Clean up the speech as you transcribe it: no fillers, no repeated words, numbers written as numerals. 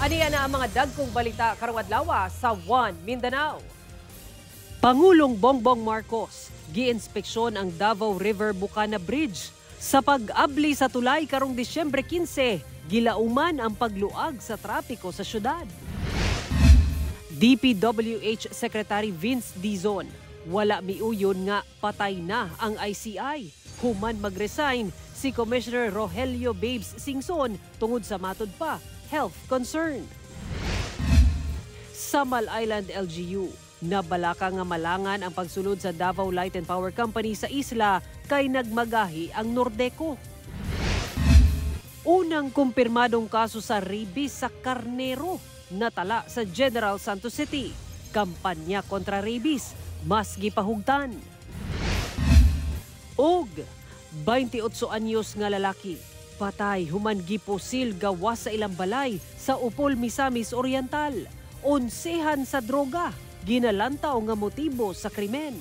Aniya na ang mga dagkong balita karong adlaw sa One Mindanao. Pangulong Bongbong Marcos giinspeksyon ang Davao River Bukana Bridge. Sa pag-abli sa tulay karong Disyembre 15, gilauman ang pagluag sa trapiko sa syudad. DPWH Secretary Vince Dizon, wala miuyon nga patay na ang ICI. Human mag-resign si Commissioner Rogelio Babes Singson tungod sa matud pa health concern. Samal Island LGU, nabalaka nga malangan ang pagsulod sa Davao Light and Power Company sa isla kay nagmagahi ang Nordeco. Unang kumpirmadong kaso sa rabies sa karnero natala sa General Santos City. Kampanya kontra rabies mas gipahugtan. Og 28 anyos nga lalaki patay human gipusil gawas sa ilang balay sa Upol, Misamis Oriental. Onsehan sa droga ginalantaw nga motibo sa krimen.